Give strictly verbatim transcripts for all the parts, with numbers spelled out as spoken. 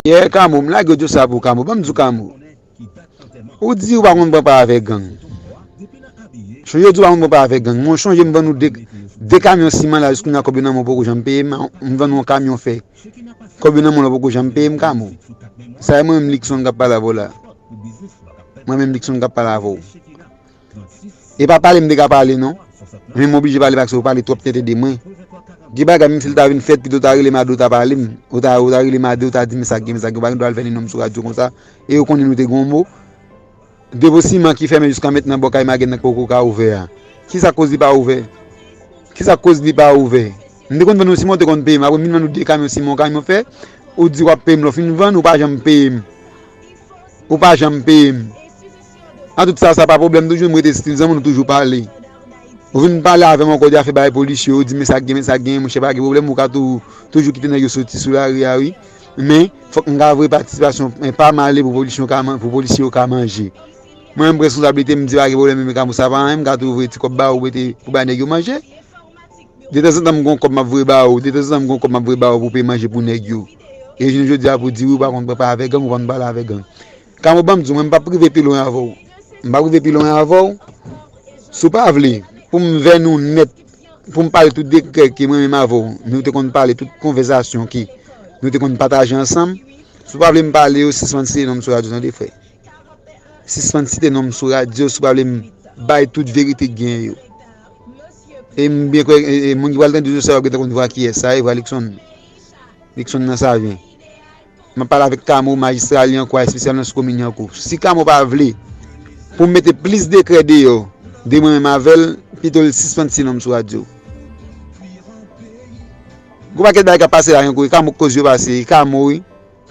Yeah, Kamo, m lage odyo sa pou Kamo. Ban m di w, Kamo. Ou di ou pa konn pran pa avèk gang. Chonje ou di ou pa konn pran pa avèk gang. Mwen chonje m vann ou de, de kamyon siman la, jiskounya kòb yo nan men w poko janm peye m, m vann ou yon kamyon fè. Kòb yo nan men w la poko janm peye m, Kamo. Sa e mwen menm Likson k ap pale avè w la. Mwen menm Likson k ap pale avè w. E pa pale m te ka pale non. Men m oblije pale paske ou pale twòp tèt ede mwen. Gen bagay menm si l ta vin fèt pito w ta rele m ade w ta pale m. Ou ta, ou ta rele m ade w ta di men sa k gen, men sa k gen, ou pa gen dwa al fè ni nonm sou radyo konsa. E ou konnen nou te gen yon mo. Depo siman ki fèmen jiska mentnan bò kay Magèn nan k poko ka ouvè a. Kisa k koz li pa ouvè? Kisa k koz li pa ouvè? M te konn vann ou siman ou te konn peye m. Apre m vin vann ou de kamyon siman, yon kamyon fè. Ou di w ap peye m lè w fin vann, ou pa janm peye m. Ou pa janm peye m. Nan tout sa, sa pa pwoblèm toujou, m rete still zanmi w, nou toujou pale. Ou vin pale avè m ankò de afè bay polis yo, ou di men sa k gen, men sa k gen, monchè pa gen pwoblèm, ou ka tou, toujou kite nèg yo soti sou lari a wi. Men, fòk m ka voye patisipasyon, men pa m ale pou polis yo ka man-, pou polisye yo ka manje. Mwen menm responsablite m di pa gen pwoblèm, men Kamo sa pa anyen, m ka tou voye ti kòb ba ou mete pou bay nèg yo manje. Detanzantan m gon kòb m ap voye ba ou, detanzantan m gon kòb m ap voye ba ou pou peye manje pou nèg yo. E jounen jodi a pou di wi ou pa konn pran pa avèk gang, ou pa konn pale avèk gang. Kamo ban m di w, mwen m p ap rive pi lwen avè w. M p ap rive pi lwen avè w. Si w pa vle, pou m vèni w nèt, pou m pale tout dekrè ke mwen menm avè w, nou te konn pale, tout konvèsasyon ke nou te konn pataje ansanm, si w pa vle m pale yo, sispann site non m sou radyo, tande frè. Sispann site non m sou radyo, si w pa vle m bay tout verite k genyen yo. E m byen kwè, e, e, moun ki pral tande yo sa yo gentan konn vwa kiyès sa ye, vwa Likson. Likson nan Savyen. M ap pale avèk Kamo, majistra Lyankou a, espesyalman sou komin Lyankou. Si Kamo pa vle pou m mete plis dekrè deyò de mwen menm avè l, pito l sispann site non m sou radyo. Gwo pakèt bagay k ap pase la Lyankou, e Kamo k koz yo pase, e Kamo wi.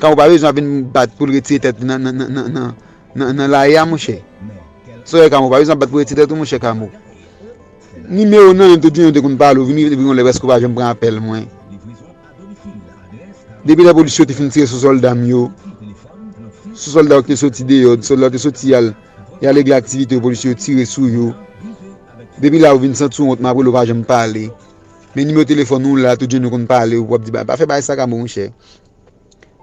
Kamo pa bezwen ap vin bat pou l retire tèt li nan, nan, nan, nan, nan, nan, nan lari a, monchè. Sa w wè Kamo, pa bezwen ap bat pou retire tèt ou, monchè Kamo. Nimewo nan menm, tout jounen nou te konn pale, ou vin rive depi yon lè prèske ou pa janm pran apèl mwen. Depi lè polis yo te fin tire sou sòlda m yo, sou sòlda yo ki te soti deyò, sòlda yo te soti y al, y al regle aktivite yo, polis yo tire sou yo. Depi la ou vin santi w wont, m ap rele w pa janm pale. Men nimewo telefòn ou la, tout jounen nou konn pale, ou ap di, ba, pa fè bagay sa Kamo, monchè.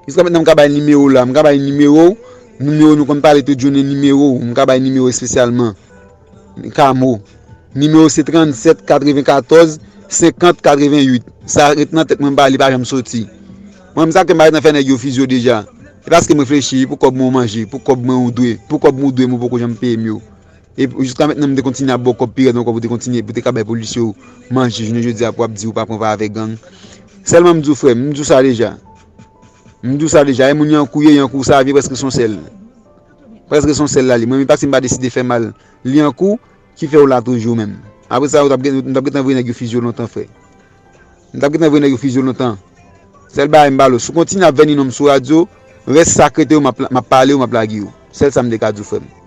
Jiska mentnan m ka bay nimewo w la, m ka bay nimewo w, nimewo nou konn pale tout jounen, nimewo w, m ka bay nimewo espesyalman. Kamo. Nimewo se trannsèt katrevenkatòz senkant katreventuit. Sa ret nan tèt mwen, m pa, li pa janm soti. Mwen menm sa k fè m pa gentan fè nèg yo fizye w deja. E paske m reflechi, pou kòb mwen ou manje, pou kòb mwen ou dwe, pou kòb mwen ou dwe m ou poko janm peye m yo. E jiska mentnan m te kontinye ap ba w kòb pi rèd ankò pou te kontinye, pou te ka bay polis yo manje jounen jodi a pou ap di ou pa pran pa avèk gang. Sèlman m di w frè m, m di w sa deja. M di w sa deja, e moun Lyankou ye, Lyankou sa vye prèske se yon sèl. Prèske se yon sèl la li. Mwen menm paske m pa deside fè mal Lyankou ki fè w la toujou menm. Apre sa, ou t ap gen, m t ap gentan voye nèg yo fizye w lontan frè. M t ap gentan voye nèg yo fizye w lontan. Sèl bagay m ba l ou, si w kontinye ap vèni non m sou radyo, rès sa k rete yo m ap, m ap pale yo, m ap lage yo. Sèl sa m te ka di w frè m.